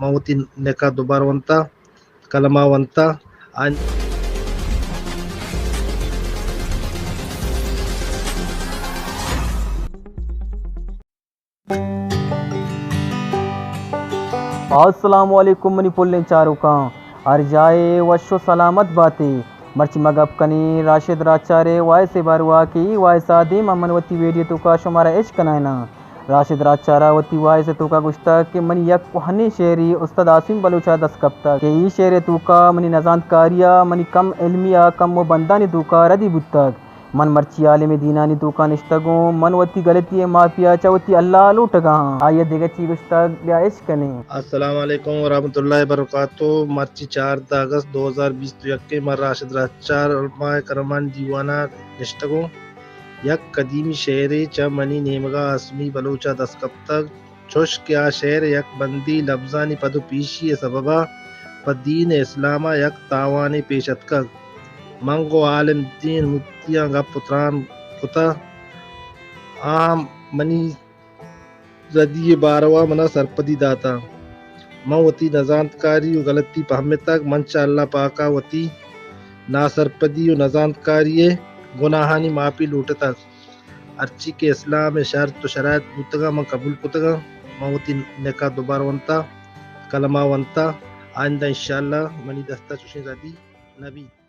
من وتی نکاح دوبارہ ونتا، کلمہ ونتا۔ آن- السلام علیکم منی پلیں چاروکاں، ہر جاہ ءَ وش و سلامت باتے۔ مرچی ما گپ کنیں راشد راجچار ءِ وائس ءِ باروا کہ اے وائس ءَ دیما من وتی ویڈیو توکا شمارا اش کنائیناں۔ راشد راجچار ءَ وتی وائس ءِ توکا گوشتگ کہ منی یک کوہنیں شعرے استاد عاصم بلوچ ءَ دست کپتگ کہ اے شعر ءِ توکا منی نزانتکاری ءَ، منی کم علمی ءَ، کم و بندانی توکا ردی بوتگ۔ من مرچی عالم دینانی توکا نشتگوں، من وتی غلطی ءِ معافی ءَ چہ وتی اللہ ءَ لوٹگا آں۔ آئی ءَ دگہ چی گوشتگ، بیا اش کنیں۔ السلام علیکم ورحمۃ اللہ وبرکاتہ۔ مرچی چاردہ اگست دو ہزار بیست و یک ءَ من راشد راجچار علماء کرمانی دیوان ءَ نشتگوں۔ یک قدیمی شعرے چہ منی نیمگا عاصمی بلوچ ءَ دست کپتگ۔ چوش کہ آ شعر یک بندی لبزانی پد و پیشی ءِ سببا پہ دین اسلام ءَ یک تاوانے پیش اتکگ۔ من گوں عالم دین مفتیاں گپ و تران کتہ، آہاں منی ردی ءِ باروا منا سرپدی داتہ۔ من وتی نزانتکاری و غلطی پہمتگ، من چہ اللہ پاکا وتی ناسرپدی و نزانتکاری ءِ گناہانی معافی لوٹتگ۔ ہرچی کہ اسلام ءِ شرط و شرائط بوتگاں، من قبول کتگاں۔ من وتی نکاح دوبارہ ونتا، کلمہ ونتا، آئندہ انشاءاللہ منی دستا چوشیں ردی نہ بیت۔